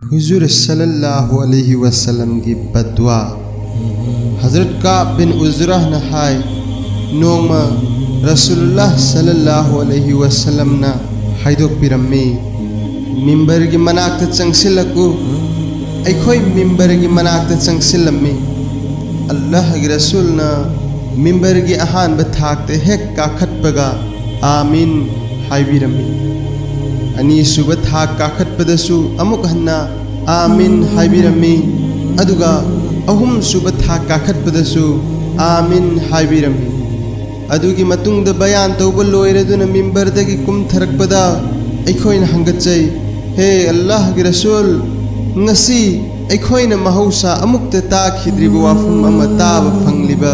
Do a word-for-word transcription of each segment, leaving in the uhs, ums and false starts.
ꯍꯨꯖꯨꯔ ꯁꯜꯂꯜꯂꯥꯍꯨ ꯑꯂꯩꯍꯤ ꯋꯁꯜꯂꯝꯒꯤ ꯕꯗꯋꯥ꯫ ꯍꯖꯔꯠ ꯀꯥꯕ ꯕꯤꯟ ꯎꯖꯔꯥꯍꯅ ꯍꯥꯏ, ꯅꯣꯡꯃ ꯔꯁꯨꯂꯨꯜꯂꯥꯍ ꯁꯜꯂꯜꯂꯥꯍꯨ ꯑꯂꯩꯍꯤ ꯋꯁꯜꯂꯝꯅ ꯍꯥꯏꯗꯣꯛꯄꯤꯔꯝꯃꯤ, "ꯃꯤꯝꯕꯔꯒꯤ ꯃꯅꯥꯛꯇ ꯆꯪꯁꯤꯜꯂꯛꯎ"꯫ ꯑꯩꯈꯣꯏ ꯃꯤꯝꯕꯔꯒꯤ ꯃꯅꯥꯛꯇ ꯆꯪꯁꯤꯜꯂꯝꯃꯤ꯫ ꯑꯜꯂꯥꯍꯒꯤ ꯔꯁꯨꯜꯅ ꯃꯤꯝꯕꯔꯒꯤ ꯑꯍꯥꯟꯕ ꯊꯥꯛꯇ ꯍꯦꯛ ꯀꯥꯈꯠꯄꯒ "ꯑꯥꯃꯤꯟ" ꯍꯥꯏꯕꯤꯔꯝꯃꯤ꯫ ꯑꯅꯤꯁꯨꯕ ꯊꯥꯛ ꯀꯥꯈꯠꯄꯗꯁꯨ ꯑꯃꯨꯛ ꯍꯟꯅ "ꯑꯥꯃꯤꯟ" ꯍꯥꯏꯕꯤꯔꯝꯃꯤ꯫ ꯑꯗꯨꯒ ꯑꯍꯨꯝꯁꯨꯕ ꯊꯥꯛ ꯀꯥꯈꯠꯄꯗꯁꯨ "ꯑꯥꯃꯤꯟ" ꯍꯥꯏꯕꯤꯔꯝꯃꯤ꯫ ꯑꯗꯨꯒꯤ ꯃꯇꯨꯡꯗ ꯕꯌꯥꯟ ꯇꯧꯕ ꯂꯣꯏꯔꯗꯨꯅ ꯃꯤꯝꯕꯔꯗꯒꯤ ꯀꯨꯝꯊꯔꯛꯄꯗ ꯑꯩꯈꯣꯏꯅ ꯍꯪꯒꯠꯆꯩ, "ꯍꯦ ꯑꯜꯂꯥꯍꯒꯤ ꯔꯁꯨꯜ, ꯉꯁꯤ ꯑꯩꯈꯣꯏꯅ ꯃꯍꯧꯁꯥ ꯑꯃꯨꯛꯇ ꯇꯥꯈꯤꯗ꯭ꯔꯤꯕ ꯋꯥꯐꯝ ꯑꯃ ꯇꯥꯕ ꯐꯪꯂꯤꯕ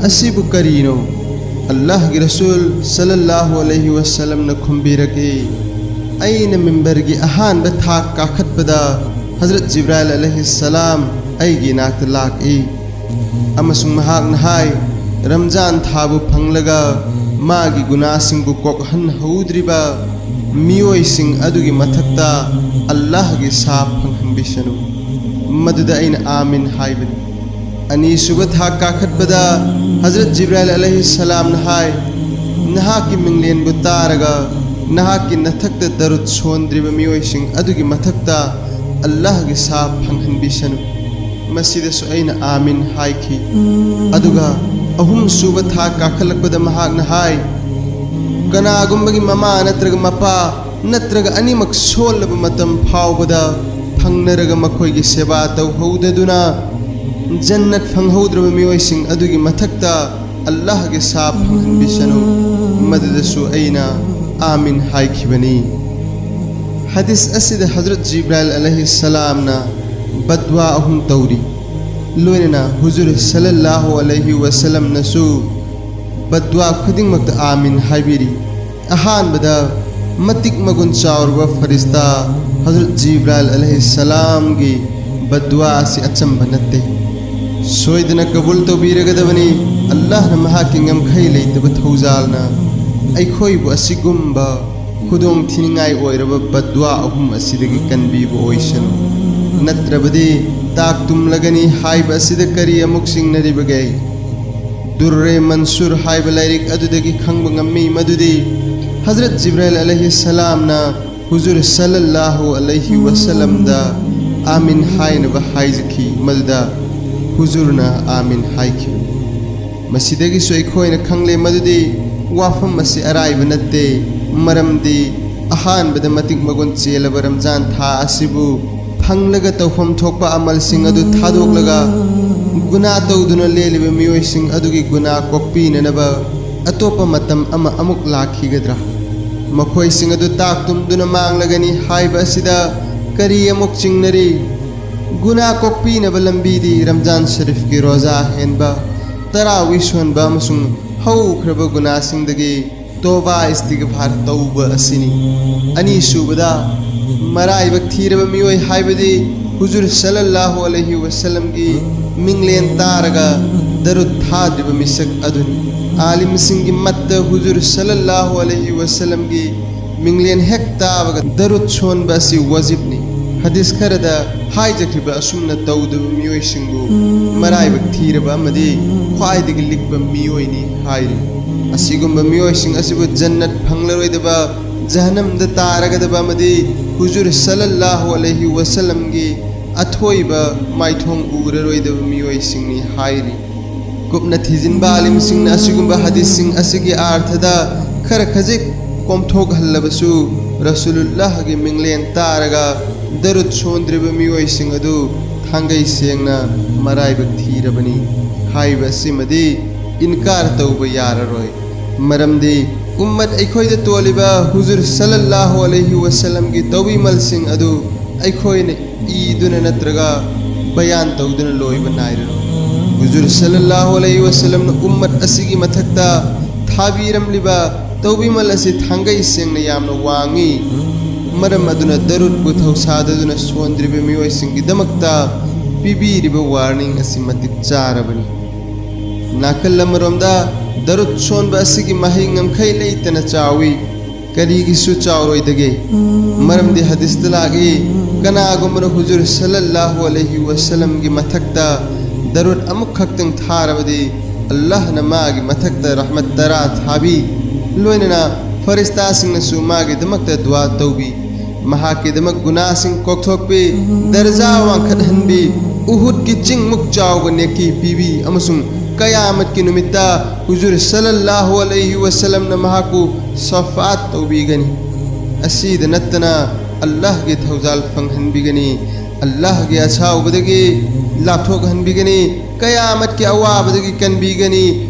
ꯑꯁꯤꯕꯨ ꯀꯔꯤꯅꯣ?" ꯑꯜꯂꯥꯍꯒꯤ ꯔꯁꯨꯜ ꯁꯜꯂꯜꯂꯥꯍꯨ ꯑꯂꯩꯍꯤ ꯋꯁꯜꯂꯝꯅ ꯈꯨꯝꯕꯤꯔꯛꯏ, "ꯑꯩꯅ ꯃꯤꯝꯕꯔꯒꯤ ꯑꯍꯥꯟꯕ ꯊꯥꯛ ꯀꯥꯈꯠꯄꯗ ꯍꯖꯔꯠ ꯖꯤꯕ꯭ꯔꯥꯏꯜ ꯑꯂꯩꯍꯤ ꯁꯂꯥꯝ ꯑꯩꯒꯤ ꯏꯅꯥꯛꯇ ꯂꯥꯛꯏ ꯑꯃꯁꯨꯡ ꯃꯍꯥꯛꯅ ꯍꯥꯏ, ꯔꯝꯖꯥꯟ ꯊꯥꯕꯨ ꯐꯪꯂꯒ ꯃꯥꯒꯤ ꯒꯨꯅꯥꯁꯤꯡꯕꯨ ꯀꯣꯛꯍꯟꯍꯧꯗ꯭ꯔꯤꯕ ꯃꯤꯑꯣꯏꯁꯤꯡ ꯑꯗꯨꯒꯤ ꯃꯊꯛꯇ ꯑꯜꯂꯥꯍꯒꯤ ꯁꯥꯞ ꯐꯪꯍꯟꯕꯤꯁꯅꯨ"꯫ ꯃꯗꯨꯗ ꯑꯩꯅ "ꯑꯥꯃꯤꯟ" ꯍꯥꯏꯕꯅꯤ꯫ ꯑꯅꯤꯁꯨꯕ ꯊꯥꯛ ꯀꯥꯈꯠꯄꯗ ꯍꯖꯔꯠ ꯖꯤꯕ꯭ꯔꯥꯏꯜ ꯑꯂꯩꯍꯤ ꯁꯂꯥꯝꯅ ꯍꯥꯏ, "ꯅꯍꯥꯛꯀꯤ ꯃꯤꯡꯂꯦꯟꯕꯨ ꯇꯥꯔꯒ ꯅꯍꯥꯛꯀꯤ ꯅꯊꯛꯇ ꯗꯔꯨꯗ ꯁꯣꯟꯗ꯭ꯔꯤꯕ ꯃꯤꯑꯣꯏꯁꯤꯡ ꯑꯗꯨꯒꯤ ꯃꯊꯛꯇ ꯑꯜꯂꯥꯍꯒꯤ ꯁꯥꯞ ꯐꯪꯍꯟꯕꯤꯁꯅꯨ"꯫ ꯃꯁꯤꯗꯁꯨ ꯑꯩꯅ "ꯑꯥꯃꯤꯟ" ꯍꯥꯏꯈꯤ꯫ ꯑꯗꯨꯒ ꯑꯍꯨꯝꯁꯨꯕ ꯊꯥꯛ ꯀꯥꯈꯠꯂꯛꯄꯗ ꯃꯍꯥꯛꯅ ꯍꯥꯏ, "ꯀꯅꯥꯒꯨꯝꯕꯒꯤ ꯃꯃꯥ ꯅꯠꯇ꯭ꯔꯒ ꯃꯄꯥ ꯅꯠꯇ꯭ꯔꯒ ꯑꯅꯤꯃꯛ ꯁꯣꯜꯂꯕ ꯃꯇꯝ ꯐꯥꯎꯕꯗ ꯐꯪꯅꯔꯒ ꯃꯈꯣꯏꯒꯤ ꯁꯦꯕꯥ ꯇꯧꯍꯧꯗꯗꯨꯅ ꯖꯟꯅꯠ ꯐꯪꯍꯧꯗ꯭ꯔꯕ ꯃꯤꯑꯣꯏꯁꯤꯡ ꯑꯗꯨꯒꯤ ꯃꯊꯛꯇ ꯑꯜꯂꯥꯍꯒꯤ ꯁꯥꯞ ꯐꯪꯍꯟꯕꯤꯁꯅꯨ"꯫ ꯃꯗꯨꯗꯁꯨ ꯑꯩꯅ "ꯑꯥꯃꯤꯟ" ꯍꯥꯏꯈꯤꯕꯅꯤ꯫ ꯍꯗꯤꯁ ꯑꯁꯤꯗ ꯍꯖꯔꯠ ꯖꯤꯕ꯭ꯔꯥꯏꯜ ꯑꯂꯩꯍꯤ ꯁꯂꯥꯝꯅ ꯕꯗꯋꯥ ꯑꯍꯨꯝ ꯇꯧꯔꯤ꯫ ꯂꯣꯏꯅꯅ ꯍꯨꯖꯨꯔ ꯁꯜꯂꯜꯂꯥꯍꯨ ꯑꯂꯩꯍꯤ ꯋꯁꯜꯂꯝꯅꯁꯨ ꯕꯗꯋꯥ ꯈꯨꯗꯤꯡꯃꯛꯇ "ꯑꯥꯃꯤꯟ" ꯍꯥꯏꯕꯤꯔꯤ꯫ ꯑꯍꯥꯟꯕꯗ, ꯃꯇꯤꯛ ꯃꯒꯨꯟ ꯆꯥꯎꯔꯕ ꯐꯔꯤꯁꯇꯥ ꯍꯖꯔꯠ ꯖꯤꯕ꯭ꯔꯥꯏꯜ ꯑꯂꯩꯍꯤ ꯁꯂꯥꯝꯒꯤ ꯕꯗꯋꯥ ꯑꯁꯤ ꯑꯆꯝꯕ ꯅꯠꯇꯦ꯫ ꯁꯣꯏꯗꯅ ꯀꯕꯨꯜ ꯇꯧꯕꯤꯔꯒꯗꯕꯅꯤ꯫ ꯑꯜꯂꯥꯍꯅ ꯃꯍꯥꯛꯀꯤ ꯉꯝꯈꯩ ꯂꯩꯇꯕ ꯊꯧꯖꯥꯜꯅ ꯑꯩꯈꯣꯏꯕꯨ ꯑꯁꯤꯒꯨꯝꯕ ꯈꯨꯗꯣꯡ ꯊꯤꯅꯤꯡꯉꯥꯏ ꯑꯣꯏꯔꯕ ꯕꯗ꯭ꯋꯥ ꯑꯍꯨꯝ ꯑꯁꯤꯗꯒꯤ ꯀꯟꯕꯤꯕ ꯑꯣꯏꯁꯅꯨ꯫ ꯅꯠꯇ꯭ꯔꯕꯗꯤ ꯇꯥꯛ ꯇꯨꯝꯂꯒꯅꯤ ꯍꯥꯏꯕ ꯑꯁꯤꯗ ꯀꯔꯤ ꯑꯃꯨꯛ ꯆꯤꯡꯅꯔꯤꯕꯒꯦ? ꯗꯨꯔꯔꯦ ꯃꯟꯁꯨꯔ ꯍꯥꯏꯕ ꯂꯥꯏꯔꯤꯛ ꯑꯗꯨꯗꯒꯤ ꯈꯪꯕ ꯉꯝꯃꯤ ꯃꯗꯨꯗꯤ ꯍꯖꯔꯠ ꯖꯤꯕ꯭ꯔꯥꯏꯜ ꯑꯂꯩꯍꯤ ꯁꯂꯥꯝꯅ ꯍꯨꯖꯨꯔ ꯁꯜꯂꯜꯂꯥꯍꯨ ꯑꯂꯩꯍꯤ ꯋꯁꯜꯂꯝꯗ "ꯑꯥꯃꯤꯟ" ꯍꯥꯏꯅꯕ ꯍꯥꯏꯖꯈꯤ꯫ ꯃꯗꯨꯗ ꯍꯨꯖꯨꯔꯅ "ꯑꯥꯃꯤꯟ" ꯍꯥꯏꯈꯤꯕꯅꯤ꯫ ꯃꯁꯤꯗꯒꯤꯁꯨ ꯑꯩꯈꯣꯏꯅ ꯈꯪꯂꯦ ꯃꯗꯨꯗꯤ ꯋꯥꯐꯝ ꯑꯁꯤ ꯑꯔꯥꯏꯕ ꯅꯠꯇꯦ, ꯃꯔꯝꯗꯤ ꯑꯍꯥꯟꯕꯗ ꯃꯇꯤꯛ ꯃꯒꯨꯟ ꯆꯦꯜꯂꯕ ꯔꯝꯖꯥꯟ ꯊꯥ ꯑꯁꯤꯕꯨ ꯐꯪꯂꯒ ꯇꯧꯐꯝ ꯊꯣꯛꯄ ꯑꯃꯜꯁꯤꯡ ꯑꯗꯨ ꯊꯥꯗꯣꯛꯂꯒ ꯒꯨꯅꯥ ꯇꯧꯗꯨꯅ ꯂꯦꯜꯂꯤꯕ ꯃꯤꯑꯣꯏꯁꯤꯡ ꯑꯗꯨꯒꯤ ꯒꯨꯅꯥ ꯀꯣꯛꯄꯤꯅꯅꯕ ꯑꯇꯣꯞꯄ ꯃꯇꯝ ꯑꯃ ꯑꯃꯨꯛ ꯂꯥꯛꯈꯤꯒꯗ꯭ꯔꯥ? ꯃꯈꯣꯏꯁꯤꯡ ꯑꯗꯨ ꯇꯥꯛ ꯇꯨꯝꯗꯨꯅ ꯃꯥꯡꯂꯒꯅꯤ ꯍꯥꯏꯕ ꯑꯁꯤꯗ ꯀꯔꯤ ꯑꯃꯨꯛ ꯆꯤꯡꯅꯔꯤ? ꯒꯨꯅꯥ ꯀꯣꯛꯄꯤꯅꯕ ꯂꯝꯕꯤꯗꯤ ꯔꯝꯖꯥꯟ ꯁꯔꯤꯐꯀꯤ ꯔꯣꯖꯥ ꯍꯦꯟꯕ, ꯇꯔꯥꯋꯤ ꯁꯣꯟꯕ ꯑꯃꯁꯨꯡ ꯍꯧꯈ꯭ꯔꯕ ꯒꯨꯅꯥꯁꯤꯡꯗꯒꯤ ꯇꯣꯕꯥ ꯏꯁꯇꯤꯒꯐꯥꯔ ꯇꯧꯕ ꯑꯁꯤꯅꯤ꯫ ꯑꯅꯤꯁꯨꯕꯗ, ꯃꯔꯥꯏꯕꯛ ꯊꯤꯔꯕ ꯃꯤꯑꯣꯏ ꯍꯥꯏꯕꯗꯤ ꯍꯨꯖꯨꯔ ꯁꯜꯂꯜꯂꯥꯍꯨ ꯑꯂꯩꯍꯤ ꯋꯁꯜꯂꯝꯒꯤ ꯃꯤꯡꯂꯦꯟ ꯇꯥꯔꯒ ꯗꯔꯨꯠ ꯊꯥꯗ꯭ꯔꯤꯕ ꯃꯤꯁꯛ ꯑꯗꯨꯅꯤ꯫ ꯑꯥꯂꯤꯝꯁꯤꯡꯒꯤ ꯃꯠꯇ ꯍꯨꯖꯨꯔ ꯁꯜꯂꯜꯂꯥꯍꯨ ꯑꯂꯩꯍꯤ ꯋꯁꯜꯂꯝꯒꯤ ꯃꯤꯡꯂꯦꯟ ꯍꯦꯛ ꯇꯥꯕꯒ ꯗꯔꯨꯠ ꯁꯣꯟꯕ ꯑꯁꯤ ꯋꯥꯖꯤꯕꯅꯤ꯫ ꯍꯗꯤꯁ ꯈꯔꯗ ꯍꯥꯏꯖꯈ꯭ꯔꯤꯕ ꯑꯁꯨꯝꯅ ꯇꯧꯗꯕ ꯃꯤꯑꯣꯏꯁꯤꯡꯕꯨ ꯃꯔꯥꯏꯕꯛ ꯊꯤꯔꯕ ꯑꯃꯗꯤ ꯈ꯭ꯋꯥꯏꯗꯒꯤ ꯂꯤꯛꯄ ꯃꯤꯑꯣꯏꯅꯤ ꯍꯥꯏꯔꯤ꯫ ꯑꯁꯤꯒꯨꯝꯕ ꯃꯤꯑꯣꯏꯁꯤꯡ ꯑꯁꯤꯕꯨ ꯖꯟꯅꯠ ꯐꯪꯂꯔꯣꯏꯗꯕ, ꯖꯍꯟꯅꯝꯗ ꯇꯥꯔꯒꯗꯕ ꯑꯃꯗꯤ ꯍꯨꯖꯨꯔ ꯁꯜꯂꯜꯂꯥꯍꯨ ꯑꯂꯩꯍꯤ ꯋꯁꯜꯂꯝꯒꯤ ꯑꯊꯣꯏꯕ ꯃꯥꯏꯊꯣꯡ ꯎꯔꯔꯣꯏꯗꯕ ꯃꯤꯑꯣꯏꯁꯤꯡꯅꯤ ꯍꯥꯏꯔꯤ꯫ ꯀꯨꯞꯅ ꯊꯤꯖꯤꯟꯕ ꯑꯥꯂꯤꯝꯁꯤꯡꯅ ꯑꯁꯤꯒꯨꯝꯕ ꯍꯗꯤꯁꯁꯤꯡ ꯑꯁꯤꯒꯤ ꯑꯥꯔꯊꯗ ꯈꯔ ꯈꯖꯤꯛ ꯀꯣꯝꯊꯣꯛꯍꯜꯂꯕꯁꯨ, ꯔꯁꯨꯂꯨꯜꯂꯥꯍꯒꯤ ꯃꯤꯡꯂꯦꯟ ꯇꯥꯔꯒ ꯗꯔꯨꯠ ꯁꯣꯟꯗ꯭ꯔꯤꯕ ꯃꯤꯑꯣꯏꯁꯤꯡ ꯑꯗꯨ ꯊꯥꯡꯒꯩ ꯁꯦꯡꯅ ꯃꯔꯥꯏꯕꯛ ꯊꯤꯔꯕꯅꯤ ꯍꯥꯏꯕ ꯑꯁꯤꯃꯗꯤ ꯏꯟꯀꯥꯔ ꯇꯧꯕ ꯌꯥꯔꯔꯣꯏ꯫ ꯃꯔꯝꯗꯤ ꯎꯝꯃꯠ ꯑꯩꯈꯣꯏꯗ ꯇꯣꯜꯂꯤꯕ ꯍꯨꯖꯨꯔ ꯁꯜꯂꯜꯂꯥꯍꯨ ꯑꯂꯩꯍꯤ ꯋꯁꯜꯂꯝꯒꯤ ꯇꯧꯕꯤꯃꯜꯁꯤꯡ ꯑꯗꯨ ꯑꯩꯈꯣꯏꯅ ꯏꯗꯨꯅ ꯅꯠꯇ꯭ꯔꯒ ꯕꯌꯥꯟ ꯇꯧꯗꯨꯅ ꯂꯣꯏꯕ ꯅꯥꯏꯔꯔꯣꯏ꯫ ꯍꯨꯖꯨꯔ ꯁꯜꯂꯜꯂꯥꯍꯨ ꯑꯂꯩꯍꯤ ꯋꯁꯜꯂꯝꯅ ꯎꯝꯃꯠ ꯑꯁꯤꯒꯤ ꯃꯊꯛꯇ ꯊꯥꯕꯤꯔꯝꯂꯤꯕ ꯇꯧꯕꯤꯃꯜ ꯑꯁꯤ ꯊꯥꯡꯒꯩ ꯁꯦꯡꯅ ꯌꯥꯝꯅ ꯋꯥꯡꯉꯤ꯫ ꯃꯔꯝ ꯑꯗꯨꯅ ꯗꯔꯨꯠꯄꯨ ꯊꯧꯁꯥꯗꯗꯨꯅ ꯁꯣꯟꯗ꯭ꯔꯤꯕ ꯃꯤꯑꯣꯏꯁꯤꯡꯒꯤꯗꯃꯛꯇ ꯄꯤꯕꯤꯔꯤꯕ ꯋꯥꯔꯅꯤꯡ ꯑꯁꯤ ꯃꯇꯤꯛ ꯆꯥꯔꯕꯅꯤ꯫ ꯅꯥꯀꯜ ꯑꯃꯔꯣꯝꯗ, ꯗꯔꯨꯠ ꯁꯣꯟꯕ ꯑꯁꯤꯒꯤ ꯃꯍꯩ ꯉꯝꯈꯩ ꯂꯩꯇꯅ ꯆꯥꯎꯏ꯫ ꯀꯔꯤꯒꯤꯁꯨ ꯆꯥꯎꯔꯣꯏꯗꯒꯦ? ꯃꯔꯝꯗꯤ ꯍꯗꯤꯁꯇ ꯂꯥꯛꯏ, ꯀꯅꯥꯒꯨꯝꯕꯅ ꯍꯨꯖꯨꯔ ꯁꯜꯂꯜꯂꯥꯍꯨ ꯑꯂꯩꯍꯤ ꯋꯁꯜꯂꯝꯒꯤ ꯃꯊꯛꯇ ꯗꯔꯨꯗ ꯑꯃꯨꯛ ꯈꯛꯇꯪ ꯊꯥꯔꯕꯗꯤ, ꯑꯜꯂꯥꯍꯅ ꯃꯥꯒꯤ ꯃꯊꯛꯇ ꯔꯍꯃꯠ ꯇꯔꯥ ꯊꯥꯕꯤ, ꯂꯣꯏꯅꯅ ꯐꯔꯤꯁꯇꯥꯁꯤꯡꯅꯁꯨ ꯃꯥꯒꯤꯗꯃꯛꯇ ꯗꯨꯋꯥ ꯇꯧꯕꯤ, ꯃꯍꯥꯛꯀꯤꯗꯃꯛ ꯒꯨꯅꯥꯁꯤꯡ ꯀꯣꯛꯊꯣꯛꯄꯤ, ꯗꯔꯖꯥ ꯋꯥꯡꯈꯠꯍꯟꯕꯤ, ꯎꯍꯨꯗꯀꯤ ꯆꯤꯡꯃꯨꯛ ꯆꯥꯎꯕ ꯅꯦꯀꯤ ꯄꯤꯕꯤ, ꯑꯃꯁꯨꯡ ꯀꯌꯥꯃꯠꯀꯤ ꯅꯨꯃꯤꯠꯇ ꯍꯨꯖꯨꯔ ꯁꯜꯂꯜꯂꯥꯍꯨ ꯑꯂꯩꯍꯤ ꯋꯁꯜꯂꯝꯅ ꯃꯍꯥꯛꯄꯨ ꯁꯐꯥꯠ ꯇꯧꯕꯤꯒꯅꯤ꯫ ꯑꯁꯤꯗ ꯅꯠꯇꯅ ꯑꯜꯂꯥꯍꯒꯤ ꯊꯧꯖꯥꯜ ꯐꯪꯍꯟꯕꯤꯒꯅꯤ, ꯑꯜꯂꯥꯍꯒꯤ ꯑꯁꯥꯎꯕꯗꯒꯤ ꯂꯥꯞꯊꯣꯛꯍꯟꯕꯤꯒꯅꯤ, ꯀꯌꯥꯃꯠꯀꯤ ꯑꯋꯥꯕꯗꯒꯤ ꯀꯟꯕꯤꯒꯅꯤ,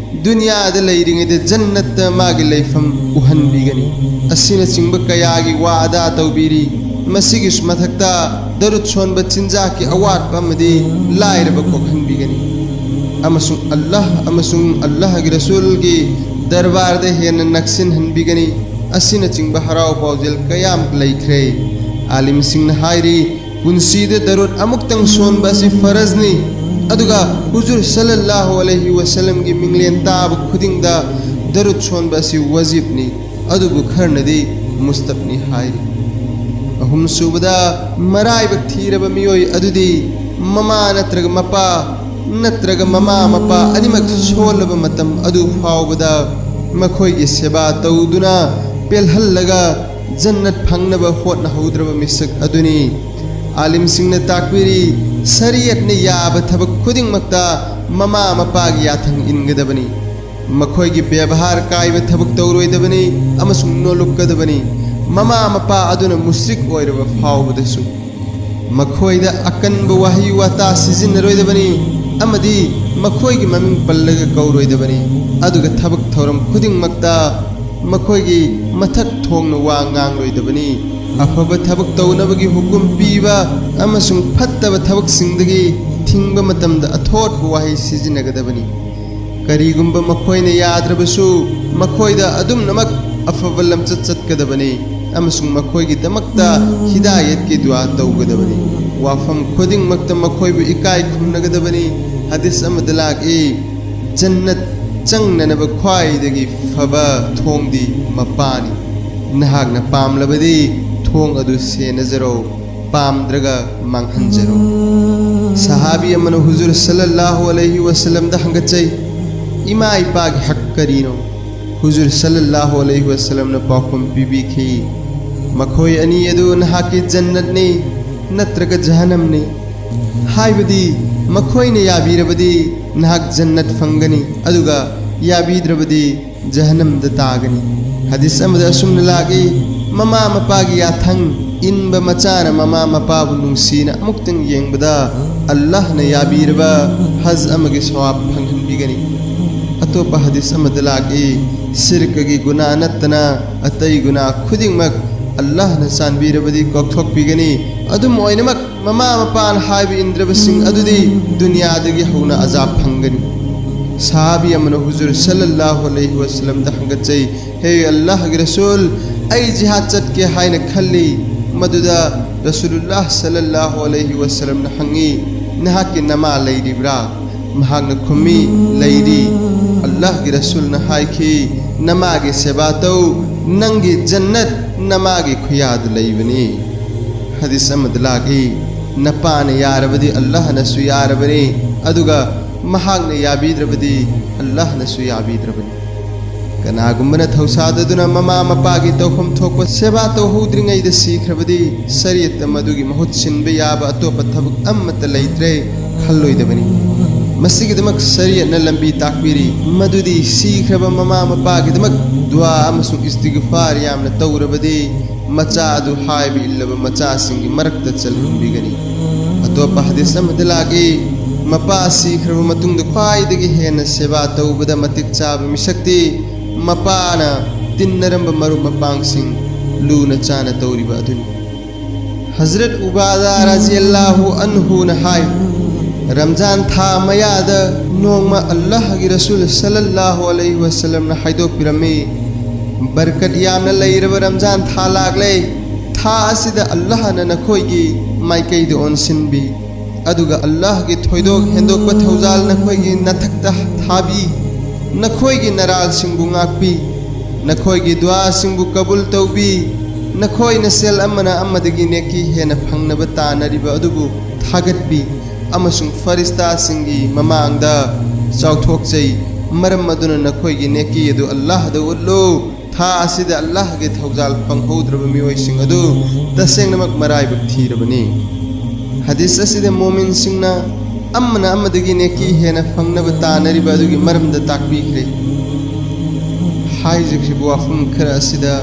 ꯗꯨꯅꯤꯌꯥꯗ ꯂꯩꯔꯤꯉꯩꯗ ꯖꯟꯅꯠꯇ ꯃꯥꯒꯤ ꯂꯩꯐꯝ ꯎꯍꯟꯕꯤꯒꯅꯤ꯫ ꯑꯁꯤꯅꯆꯤꯡꯕ ꯀꯌꯥꯒꯤ ꯋꯥ ꯑꯗꯥ ꯇꯧꯕꯤꯔꯤ꯫ ꯃꯁꯤꯒꯤ ꯃꯊꯛꯇ ꯗꯔꯨꯗ ꯁꯣꯟꯕ ꯆꯤꯟꯖꯥꯛꯀꯤ ꯑꯋꯥꯠꯄ ꯑꯃꯗꯤ ꯂꯥꯏꯔꯕ ꯀꯣꯛꯍꯟꯕꯤꯒꯅꯤ꯫ ꯑꯃꯁꯨꯡ ꯑꯜꯂꯥꯍ ꯑꯃꯁꯨꯡ ꯑꯜꯂꯥꯍꯒꯤ ꯔꯁꯨꯜꯒꯤ ꯗꯔꯕꯥꯔꯗ ꯍꯦꯟꯅ ꯅꯛꯁꯤꯟꯍꯟꯕꯤꯒꯅꯤ꯫ ꯑꯁꯤꯅꯆꯤꯡꯕ ꯍꯔꯥꯎ ꯄꯥꯎꯖꯦꯜ ꯀꯌꯥꯝ ꯂꯩꯈ꯭ꯔꯦ꯫ ꯑꯥꯂꯤꯝꯁꯤꯡꯅ ꯍꯥꯏꯔꯤ, ꯄꯨꯟꯁꯤꯗ ꯗꯔꯨꯗ ꯑꯃꯨꯛꯇꯪ ꯁꯣꯟꯕ ꯑꯁꯤ ꯐꯔꯖꯅꯤ, ꯑꯗꯨꯒ ꯍꯨꯖꯨꯔ ꯁꯜꯂꯜꯂꯥꯍꯨ ꯑꯂꯩꯍꯤ ꯋꯁꯜꯂꯝꯒꯤ ꯃꯤꯡꯂꯦꯟ ꯇꯥꯕ ꯈꯨꯗꯤꯡꯗ ꯗꯔꯨꯗ ꯁꯣꯟꯕ ꯑꯁꯤ ꯋꯥꯖꯤꯕꯅꯤ, ꯑꯗꯨꯕꯨ ꯈꯔꯅꯗꯤ ꯃꯨꯁꯇꯍꯕꯅꯤ ꯍꯥꯏꯔꯤ꯫ ꯑꯍꯨꯝꯁꯨꯕꯗ, ꯃꯔꯥꯏꯕꯛ ꯊꯤꯔꯕ ꯃꯤꯑꯣꯏ ꯑꯗꯨꯗꯤ ꯃꯃꯥ ꯅꯠꯇ꯭ꯔꯒ ꯃꯄꯥ ꯅꯠꯇ꯭ꯔꯒ ꯃꯃꯥ ꯃꯄꯥ ꯑꯅꯤꯃꯛ ꯁꯣꯜꯂꯕ ꯃꯇꯝ ꯑꯗꯨ ꯐꯥꯎꯕꯗ ꯃꯈꯣꯏꯒꯤ ꯁꯦꯕꯥ ꯇꯧꯗꯨꯅ ꯄꯦꯜꯍꯜꯂꯒ ꯖꯟꯅꯠ ꯐꯪꯅꯕ ꯍꯣꯠꯅꯍꯧꯗ꯭ꯔꯕ ꯃꯤꯁꯛ ꯑꯗꯨꯅꯤ꯫ ꯑꯥꯂꯤꯝꯁꯤꯡꯅ ꯇꯥꯛꯄꯤꯔꯤ, ꯁꯔꯤꯌꯠꯅ ꯌꯥꯕ ꯊꯕꯛ ꯈꯨꯗꯤꯡꯃꯛꯇ ꯃꯃꯥ ꯃꯄꯥꯒꯤ ꯌꯥꯊꯪ ꯏꯟꯒꯗꯕꯅꯤ꯫ ꯃꯈꯣꯏꯒꯤ ꯕꯦꯕꯍꯥꯔ ꯀꯥꯏꯕ ꯊꯕꯛ ꯇꯧꯔꯣꯏꯗꯕꯅꯤ ꯑꯃꯁꯨꯡ ꯅꯣꯂꯨꯛꯀꯗꯕꯅꯤ, ꯃꯃꯥ ꯃꯄꯥ ꯑꯗꯨꯅ ꯃꯨꯁ꯭ꯔꯤꯛ ꯑꯣꯏꯔꯕ ꯐꯥꯎꯕꯗꯁꯨ꯫ ꯃꯈꯣꯏꯗ ꯑꯀꯟꯕ ꯋꯥꯍꯩ ꯋꯥꯇꯥ ꯁꯤꯖꯤꯟꯅꯔꯣꯏꯗꯕꯅꯤ ꯑꯃꯗꯤ ꯃꯈꯣꯏꯒꯤ ꯃꯃꯤꯡ ꯄꯜꯂꯒ ꯀꯧꯔꯣꯏꯗꯕꯅꯤ, ꯑꯗꯨꯒ ꯊꯕꯛ ꯊꯧꯔꯝ ꯈꯨꯗꯤꯡꯃꯛꯇ ꯃꯈꯣꯏꯒꯤ ꯃꯊꯛ ꯊꯣꯡꯅ ꯋꯥ ꯉꯥꯡꯂꯣꯏꯗꯕꯅꯤ꯫ ꯑꯐꯕ ꯊꯕꯛ ꯇꯧꯅꯕꯒꯤ ꯍꯨꯀꯨꯝ ꯄꯤꯕ ꯑꯃꯁꯨꯡ ꯐꯠꯇꯕ ꯊꯕꯛꯁꯤꯡꯗꯒꯤ ꯊꯤꯡꯕ ꯃꯇꯝꯗ ꯑꯊꯣꯠꯄ ꯋꯥꯍꯩ ꯁꯤꯖꯤꯟꯅꯒꯗꯕꯅꯤ꯫ ꯀꯔꯤꯒꯨꯝꯕ ꯃꯈꯣꯏꯅ ꯌꯥꯗ꯭ꯔꯕꯁꯨ, ꯃꯈꯣꯏꯗ ꯑꯗꯨꯝꯅꯃꯛ ꯑꯐꯕ ꯂꯝꯆꯠ ꯆꯠꯀꯗꯕꯅꯤ ꯑꯃꯁꯨꯡ ꯃꯈꯣꯏꯒꯤꯗꯃꯛꯇ ꯍꯤꯗꯥꯌꯠꯀꯤ ꯗꯨꯋꯥ ꯇꯧꯒꯗꯕꯅꯤ꯫ ꯋꯥꯐꯝ ꯈꯨꯗꯤꯡꯃꯛꯇ ꯃꯈꯣꯏꯕꯨ ꯏꯀꯥꯏ ꯈꯨꯝꯅꯒꯗꯕꯅꯤ꯫ ꯍꯗꯤꯁ ꯑꯃꯗ ꯂꯥꯛꯏ, ꯖꯟꯅꯠ ꯆꯪꯅꯅꯕ ꯈ꯭ꯋꯥꯏꯗꯒꯤ ꯐꯕ ꯊꯣꯡꯗꯤ ꯃꯄꯥꯅꯤ꯫ ꯅꯍꯥꯛꯅ ꯄꯥꯝꯂꯕꯗꯤ ꯊꯣꯡ ꯑꯗꯨ ꯁꯦꯟꯅꯖꯔꯣ, ꯄꯥꯝꯗ꯭ꯔꯒ ꯃꯥꯡꯍꯟꯖꯔꯣ꯫ ꯁꯍꯥꯕꯤ ꯑꯃꯅ ꯍꯨꯖꯨꯔ ꯁꯜꯂꯜꯂꯥꯍꯨ ꯑꯂꯩꯍꯤ ꯋꯁꯜꯂꯝꯗ ꯍꯪꯒꯠꯆꯩ, "ꯏꯃꯥ ꯏꯄꯥꯒꯤ ꯍꯛ ꯀꯔꯤꯅꯣ?" ꯍꯨꯖꯨꯔ ꯁꯜꯂꯜꯂꯥꯍꯨ ꯑꯂꯩꯍꯤ ꯋꯁꯜꯂꯝꯅ ꯄꯥꯎꯈꯨꯝ ꯄꯤꯕꯤꯈꯤ, "ꯃꯈꯣꯏ ꯑꯅꯤ ꯑꯗꯨ ꯅꯍꯥꯛꯀꯤ ꯖꯟꯅꯠꯅꯤ ꯅꯠꯇ꯭ꯔꯒ ꯖꯍꯟꯅꯝꯅꯤ꯫ ꯍꯥꯏꯕꯗꯤ ꯃꯈꯣꯏꯅ ꯌꯥꯕꯤꯔꯕꯗꯤ ꯅꯍꯥꯛ ꯖꯟꯅꯠ ꯐꯪꯒꯅꯤ, ꯑꯗꯨꯒ ꯌꯥꯕꯤꯗ꯭ꯔꯕꯗꯤ ꯖꯍꯟꯅꯝꯗ ꯇꯥꯒꯅꯤ꯫" ꯍꯗꯤꯁ ꯑꯃꯗ ꯑꯁꯨꯝꯅ ꯂꯥꯛꯏ, ꯃꯃꯥ ꯃꯄꯥꯒꯤ ꯌꯥꯊꯪ ꯏꯟꯕ ꯃꯆꯥꯅ ꯃꯃꯥ ꯃꯄꯥꯕꯨ ꯅꯨꯡꯁꯤꯅ ꯑꯃꯨꯛꯇꯪ ꯌꯦꯡꯕꯗ ꯑꯜꯂꯥꯍꯅ ꯌꯥꯕꯤꯔꯕ ꯍꯖ ꯑꯃꯒꯤ ꯁꯋꯥꯕ ꯐꯪꯍꯟꯕꯤꯒꯅꯤ꯫ ꯑꯇꯣꯞꯄ ꯍꯗꯤꯁ ꯑꯃꯗ ꯂꯥꯛꯏ, ꯁꯤꯔꯀꯒꯤ ꯒꯨꯅꯥ ꯅꯠꯇꯅ ꯑꯇꯩ ꯒꯨꯅꯥ ꯈꯨꯗꯤꯡꯃꯛ ꯑꯜꯂꯥꯍꯅ ꯆꯥꯟꯕꯤꯔꯕꯗꯤ ꯀꯣꯛꯊꯣꯛꯄꯤꯒꯅꯤ꯫ ꯑꯗꯨꯝ ꯑꯣꯏꯅꯃꯛ, ꯃꯃꯥ ꯃꯄꯥꯅ ꯍꯥꯏꯕ ꯏꯟꯗ꯭ꯔꯕꯁꯤꯡ ꯑꯗꯨꯗꯤ ꯗꯨꯅꯤꯌꯥꯗꯒꯤ ꯍꯧꯅ ꯑꯖꯥꯕ ꯐꯪꯒꯅꯤ꯫ ꯁꯍꯥꯕꯤ ꯑꯃꯅ ꯍꯨꯖꯨꯔ ꯁꯜꯂꯜꯂꯥꯍꯨ ꯑꯂꯩꯍꯤ ꯋꯁꯜꯂꯝꯗ ꯍꯪꯒꯠꯆꯩ, "ꯍꯦ ꯑꯜꯂꯥꯍꯒꯤ ꯔꯁꯨꯜ, ꯑꯩ ꯖꯤꯍꯥꯗ ꯆꯠꯀꯦ ꯍꯥꯏꯅ ꯈꯜꯂꯤ꯫" ꯃꯗꯨꯗ ꯔꯁꯨꯂꯨꯜꯂꯥꯍ ꯁꯜꯂꯜꯂꯥꯍꯨ ꯑꯂꯩꯍꯤ ꯋꯁꯜꯂꯝꯅ ꯍꯪꯉꯤ, "ꯅꯍꯥꯛꯀꯤ ꯅꯃꯥ ꯂꯩꯔꯤꯕ꯭ꯔꯥ?" ꯃꯍꯥꯛꯅ ꯈꯨꯝꯃꯤ, "ꯂꯩꯔꯤ꯫" ꯑꯜꯂꯥꯍꯒꯤ ꯔꯁꯨꯜꯅ ꯍꯥꯏꯈꯤ, "ꯅꯃꯥꯒꯤ ꯁꯦꯕꯥ ꯇꯧ, ꯅꯪꯒꯤ ꯖꯟꯅꯠ ꯅꯃꯥꯒꯤ ꯈꯨꯌꯥꯗ ꯂꯩꯕꯅꯤ꯫" ꯍꯗꯤꯁ ꯑꯃꯗ ꯂꯥꯛꯏ, "ꯅꯄꯥꯅ ꯌꯥꯔꯕꯗꯤ ꯑꯜꯂꯥꯍꯅꯁꯨ ꯌꯥꯔꯕꯅꯤ, ꯑꯗꯨꯒ ꯃꯍꯥꯛꯅ ꯌꯥꯕꯤꯗ꯭ꯔꯕꯗꯤ ꯑꯜꯂꯥꯍꯅꯁꯨ ꯌꯥꯕꯤꯗ꯭ꯔꯕꯅꯤ꯫" ꯀꯅꯥꯒꯨꯝꯕꯅ ꯊꯧꯁꯥꯗꯗꯨꯅ ꯃꯃꯥ ꯃꯄꯥꯒꯤ ꯇꯧꯐꯝ ꯊꯣꯛꯄ ꯁꯦꯕꯥ ꯇꯧꯍꯧꯗ꯭ꯔꯤꯉꯩꯗ ꯁꯤꯈ꯭ꯔꯕꯗꯤ, ꯁꯔꯤꯌꯠꯇ ꯃꯗꯨꯒꯤ ꯃꯍꯨꯠ ꯁꯤꯟꯕ ꯌꯥꯕ ꯑꯇꯣꯞꯄ ꯊꯕꯛ ꯑꯃꯠꯇ ꯂꯩꯇ꯭ꯔꯦ ꯈꯜꯂꯣꯏꯗꯕꯅꯤ꯫ ꯃꯁꯤꯒꯤꯗꯃꯛ ꯁꯔꯤꯌꯠꯅ ꯂꯝꯕꯤ ꯇꯥꯛꯄꯤꯔꯤ, ꯃꯗꯨꯗꯤ ꯁꯤꯈ꯭ꯔꯕ ꯃꯃꯥ ꯃꯄꯥꯒꯤꯗꯃꯛ ꯗꯨꯋꯥ ꯑꯃꯁꯨꯡ ꯏꯁꯇꯤꯒꯐꯥꯔ ꯌꯥꯝꯅ ꯇꯧꯔꯕꯗꯤ, ꯃꯆꯥ ꯑꯗꯨ ꯍꯥꯏꯕ ꯏꯜꯂꯕ ꯃꯆꯥꯁꯤꯡꯒꯤ ꯃꯔꯛꯇ ꯆꯜꯍꯟꯕꯤꯒꯅꯤ꯫ ꯑꯇꯣꯞꯄ ꯍꯗꯤꯁ ꯑꯃꯗ ꯂꯥꯛꯏ, ꯃꯄꯥ ꯁꯤꯈ꯭ꯔꯕ ꯃꯇꯨꯡꯗ ꯈ꯭ꯋꯥꯏꯗꯒꯤ ꯍꯦꯟꯅ ꯁꯦꯕꯥ ꯇꯧꯕꯗ ꯃꯇꯤꯛ ꯆꯥꯕ ꯃꯤꯁꯛꯇꯤ ꯃꯄꯥꯅ ꯇꯤꯟꯅꯔꯝꯕ ꯃꯔꯨꯞ ꯃꯄꯥꯡꯁꯤꯡ ꯂꯨꯅ ꯆꯥꯅ ꯇꯧꯔꯤꯕ ꯑꯗꯨꯅꯤ꯫ ꯍꯖꯔꯠ ꯎꯕꯥꯗꯥ ꯔꯖꯤꯌꯜꯂꯥꯍꯨ ꯑꯟꯍꯨꯅ ꯍꯥꯏ, ꯔꯝꯖꯥꯟ ꯊꯥ ꯃꯌꯥꯗ ꯅꯣꯡꯃ ꯑꯜꯂꯥꯍꯒꯤ ꯔꯁꯨꯜ ꯁꯜꯂꯜꯂꯥꯍꯨ ꯑꯂꯩꯍꯤ ꯋꯁꯜꯂꯝꯅ ꯍꯥꯏꯗꯣꯛꯄꯤꯔꯝꯃꯤ, "ꯕꯔꯀꯠ ꯌꯥꯝꯅ ꯂꯩꯔꯕ ꯔꯝꯖꯥꯟ ꯊꯥ ꯂꯥꯛꯂꯦ꯫ ꯊꯥ ꯑꯁꯤꯗ ꯑꯜꯂꯥꯍꯅ ꯅꯈꯣꯏꯒꯤ ꯃꯥꯏꯀꯩꯗ ꯑꯣꯟꯁꯤꯟꯕꯤ, ꯑꯗꯨꯒ ꯑꯜꯂꯥꯍꯒꯤ ꯊꯣꯏꯗꯣꯛ ꯍꯦꯟꯗꯣꯛꯄ ꯊꯧꯖꯥꯜ ꯅꯈꯣꯏꯒꯤ ꯅꯊꯛꯇ ꯊꯥꯕꯤ, ꯅꯈꯣꯏꯒꯤ ꯅꯔꯥꯜꯁꯤꯡꯕꯨ ꯉꯥꯛꯄꯤ, ꯅꯈꯣꯏꯒꯤ ꯗꯨꯋꯥꯁꯤꯡꯕꯨ ꯀꯕꯨꯜ ꯇꯧꯕꯤ꯫ ꯅꯈꯣꯏꯅ ꯁꯦꯜ ꯑꯃꯅ ꯑꯃꯗꯒꯤ ꯅꯦꯀꯤ ꯍꯦꯟꯅ ꯐꯪꯅꯕ ꯇꯥꯟꯅꯔꯤꯕ ꯑꯗꯨꯕꯨ ꯊꯥꯒꯠꯄꯤ ꯑꯃꯁꯨꯡ ꯐꯔꯤꯁꯇꯥꯁꯤꯡꯒꯤ ꯃꯃꯥꯡꯗ ꯆꯥꯎꯊꯣꯛꯆꯩ꯫ ꯃꯔꯝ ꯑꯗꯨꯅ ꯅꯈꯣꯏꯒꯤ ꯅꯦꯀꯤ ꯑꯗꯨ ꯑꯜꯂꯥꯍꯗ ꯎꯠꯂꯨ꯫ ꯊꯥ ꯑꯁꯤꯗ ꯑꯜꯂꯥꯍꯒꯤ ꯊꯧꯖꯥꯜ ꯐꯪꯍꯧꯗ꯭ꯔꯕ ꯃꯤꯑꯣꯏꯁꯤꯡ ꯑꯗꯨ ꯇꯁꯦꯡꯅꯃꯛ ꯃꯔꯥꯏꯕꯛ ꯊꯤꯔꯕꯅꯤ꯫ ꯍꯗꯤꯁ ꯑꯁꯤꯗ ꯃꯣꯃꯤꯟꯁꯤꯡꯅ ꯑꯃꯅ ꯑꯃꯗꯒꯤ ꯅꯦꯀꯤ ꯍꯦꯟꯅ ꯐꯪꯅꯕ ꯇꯥꯟꯅꯔꯤꯕ ꯑꯗꯨꯒꯤ ꯃꯔꯝꯗ ꯇꯥꯛꯄꯤꯈ꯭ꯔꯦ꯫ ꯍꯥꯏꯖꯈ꯭ꯔꯤꯕ ꯋꯥꯐꯝ ꯈꯔ ꯑꯁꯤꯗ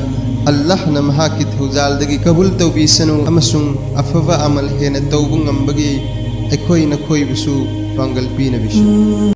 ꯑꯜꯂꯥꯍꯅ ꯃꯍꯥꯛꯀꯤ ꯊꯧꯖꯥꯜꯗꯒꯤ ꯀꯕꯨꯜ ꯇꯧꯕꯤꯁꯅꯨ ꯑꯃꯁꯨꯡ ꯑꯐꯕ ꯑꯃꯜ ꯍꯦꯟꯅ ꯇꯧꯕ ꯉꯝꯕꯒꯤ ꯑꯩꯈꯣꯏ ꯅꯈꯣꯏꯕꯨꯁꯨ ꯄꯥꯡꯒꯜ ꯄꯤꯅꯕꯤꯁꯅꯨ꯫